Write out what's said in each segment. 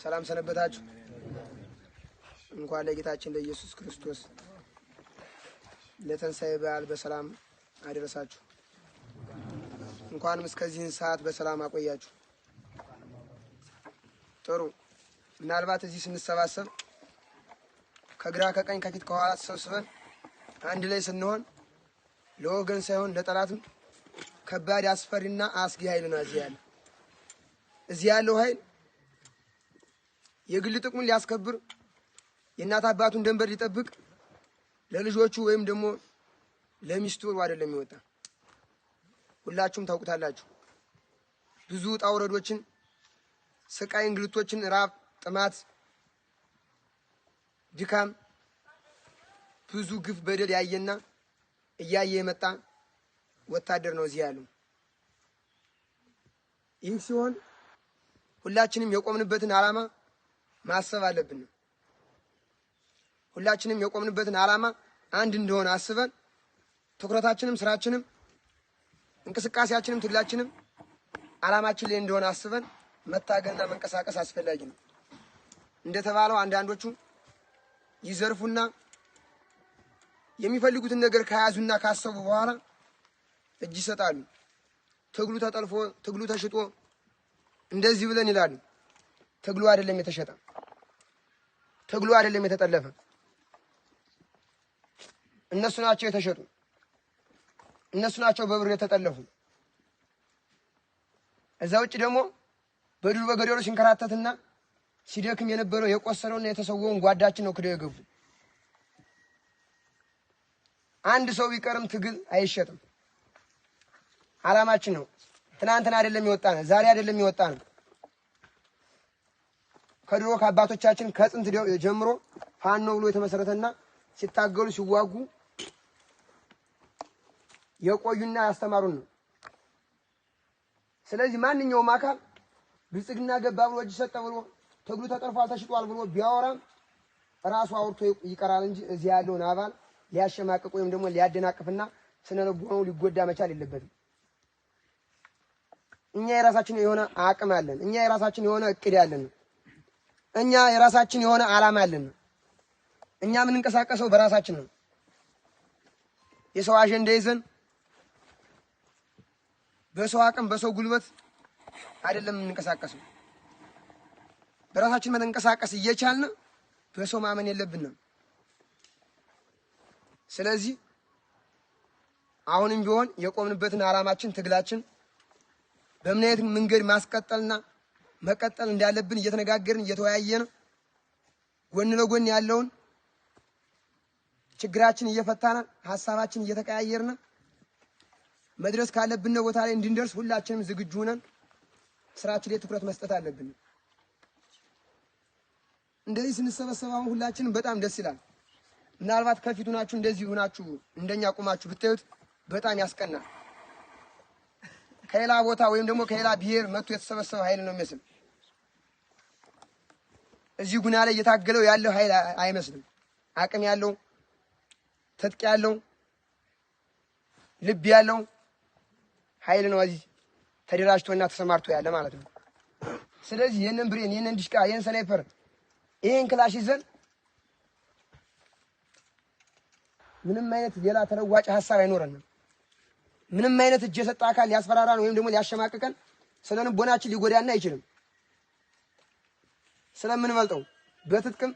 ሰላም ሰነበታችሁ። እንኳን ለጌታችን ለኢየሱስ ክርስቶስ ለትንሳኤ በዓል በሰላም አደረሳችሁ። እንኳንም እስከዚህን ሰዓት በሰላም አቆያችሁ። ጥሩ። ምናልባት እዚህ ስንሰባሰብ ከግራ ከቀኝ ከፊት ከኋላ ተሰብስበን አንድ ላይ ስንሆን ለወገን ሳይሆን ለጠላትም ከባድ አስፈሪና አስጊ ኃይል ነው እዚህ ያለ። እዚህ ያለው ኃይል የግል ጥቅሙን ሊያስከብር፣ የእናት አባቱን ደንበር ሊጠብቅ፣ ለልጆቹ ወይም ደግሞ ለሚስቱ አይደለም የሚወጣ። ሁላችሁም ታውቁታላችሁ። ብዙ ውጣ ውረዶችን፣ ስቃይ፣ እንግልቶችን፣ ራብ፣ ጥማት፣ ድካም፣ ብዙ ግፍ፣ በደል ያየና እያየ የመጣ ወታደር ነው እዚህ ያለው። ይህ ሲሆን ሁላችንም የቆምንበትን ዓላማ ማሰብ አለብን። ሁላችንም የቆምንበትን ዓላማ አንድ እንደሆነ አስበን ትኩረታችንም፣ ስራችንም፣ እንቅስቃሴያችንም፣ ትግላችንም ዓላማችን ላይ እንደሆነ አስበን መታገልና መንቀሳቀስ አስፈላጊ ነው። እንደተባለው አንዳንዶቹ ይዘርፉና የሚፈልጉትን ነገር ከያዙና ካሰቡ በኋላ እጅ ይሰጣሉ። ትግሉ ተጠልፎ፣ ትግሉ ተሽጦ እንደዚህ ብለን ይላሉ። ትግሉ አይደለም የተሸጠ፣ ትግሉ አይደለም የተጠለፈ፣ እነሱ ናቸው የተሸጡ፣ እነሱ ናቸው በብር የተጠለፉ። እዛ ውጭ ደግሞ በዱር በገደሉ ሲንከራተትና ሲደክም የነበረው የቆሰለውና የተሰወውን ጓዳችን ነው ክደው የገቡ። አንድ ሰው ቢቀርም ትግል አይሸጥም። ዓላማችን ነው። ትናንትና አይደለም የወጣ ነው፣ ዛሬ አይደለም የወጣ ነው። ከድሮ ከአባቶቻችን ከጥንት ጀምሮ ፋኖ ብሎ የተመሰረተና ሲታገሉ ሲዋጉ የቆዩና ያስተማሩን ነው። ስለዚህ ማንኛውም አካል ብልጽግና ገባ ብሎ እጅ ሰጠ ብሎ ትግሉ ተጠልፏል ተሽጧል ብሎ ቢያወራም ራሱ አውርቶ ይቀራል እንጂ እዚህ ያለውን አባል ሊያሸማቅቅ ወይም ደግሞ ሊያደናቅፍና ስነ ልቦናው ሊጎዳ መቻል የለበትም። እኛ የራሳችን የሆነ አቅም አለን። እኛ የራሳችን የሆነ እቅድ አለን። እኛ የራሳችን የሆነ ዓላማ አለን። እኛ የምንንቀሳቀሰው በራሳችን ነው። የሰው አጀንዳ ይዘን በሰው አቅም በሰው ጉልበት አይደለም የምንንቀሳቀሰው። በራሳችን መንቀሳቀስ እየቻልን በሰው ማመን የለብንም። ስለዚህ አሁንም ቢሆን የቆምንበትን ዓላማችን ትግላችን በምን አይነት መንገድ ማስቀጠልና መቀጠል እንዳለብን እየተነጋገርን እየተወያየን ጎን ለጎን ያለውን ችግራችን እየፈታን ሀሳባችን እየተቀያየርን መድረስ ካለብን ቦታ ላይ እንድንደርስ ሁላችንም ዝግጁ ሆነን ስራችን ላይ ትኩረት መስጠት አለብን። እንደዚህ ስንሰበሰብ አሁን ሁላችንም በጣም ደስ ይላል። ምናልባት ከፊቱ ናችሁ እንደዚህ ሆናችሁ እንደኛ ቁማችሁ ብታዩት በጣም ያስቀናል። ከሌላ ቦታ ወይም ደግሞ ከሌላ ብሔር መጥቶ የተሰበሰበ ኃይል ነው የሚመስል። እዚህ ጉና ላይ እየታገለው ያለው ኃይል አይመስልም። አቅም ያለው፣ ትጥቅ ያለው፣ ልብ ያለው ኃይል ነው እዚህ ተደራጅቶና ተሰማርቶ ያለ ማለት ነው። ስለዚህ ይህንን ብሬን፣ ይህንን ዲሽቃ፣ ይህን sniper፣ ይህን ክላሽ ይዘን ምንም አይነት ሌላ ተለዋጭ ሀሳብ አይኖረንም። ምንም አይነት እጅ የሰጠ አካል ሊያስፈራራን ወይም ደግሞ ሊያሸማቅቀን ስነ ልቦናችን ሊጎዳና አይችልም። ስለምንበልጠው በትጥቅም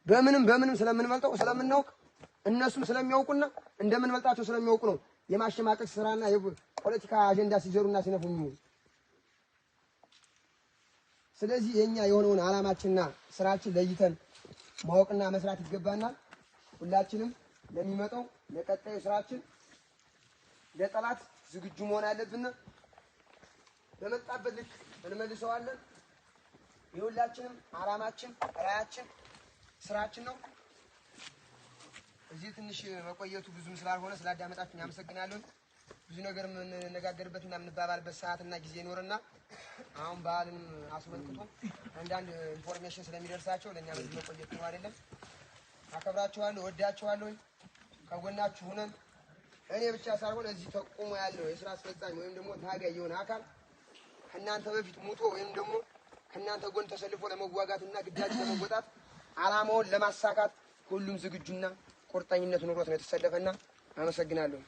በምንም በምንም ስለምንበልጠው ስለምናውቅ እነሱም ስለሚያውቁና እንደምንበልጣቸው ስለሚያውቁ ነው የማሸማቀቅ ስራና የፖለቲካ አጀንዳ ሲዘሩና ሲነፉ የሚውሉ። ስለዚህ የኛ የሆነውን ዓላማችንና ስራችን ለይተን ማወቅና መስራት ይገባናል። ሁላችንም ለሚመጣው ለቀጣዩ ስራችን ለጠላት ዝግጁ መሆን አለብን። በመጣበት ልክ እንመልሰዋለን። የሁላችንም ዓላማችን፣ ራያችን፣ ስራችን ነው። እዚህ ትንሽ መቆየቱ ብዙም ስላልሆነ ስላዳመጣችሁ አመሰግናለሁ። ብዙ ነገር የምንነጋገርበትና የምንባባልበት ሰዓትና ጊዜ ይኖርና አሁን በዓልን አስመልክቶ አንዳንድ information ስለሚደርሳቸው ለእኛ በዚህ መቆየት ጥሩ አይደለም። አከብራችኋለሁ፣ እወዳችኋለሁ። ከጎናችሁ ሆነን እኔ ብቻ ሳልሆን እዚህ ተቆሞ ያለው የስራ አስፈጻሚ ወይም ደግሞ ታጋይ የሆነ አካል ከእናንተ በፊት ሙቶ ወይም ደግሞ ከእናንተ ከእናንተ ጎን ተሰልፎ ለመዋጋትና ግዳጅ ለመወጣት ዓላማውን ለማሳካት ሁሉም ዝግጁና ቁርጠኝነት ኑሮት ነው የተሰለፈና አመሰግናለሁ።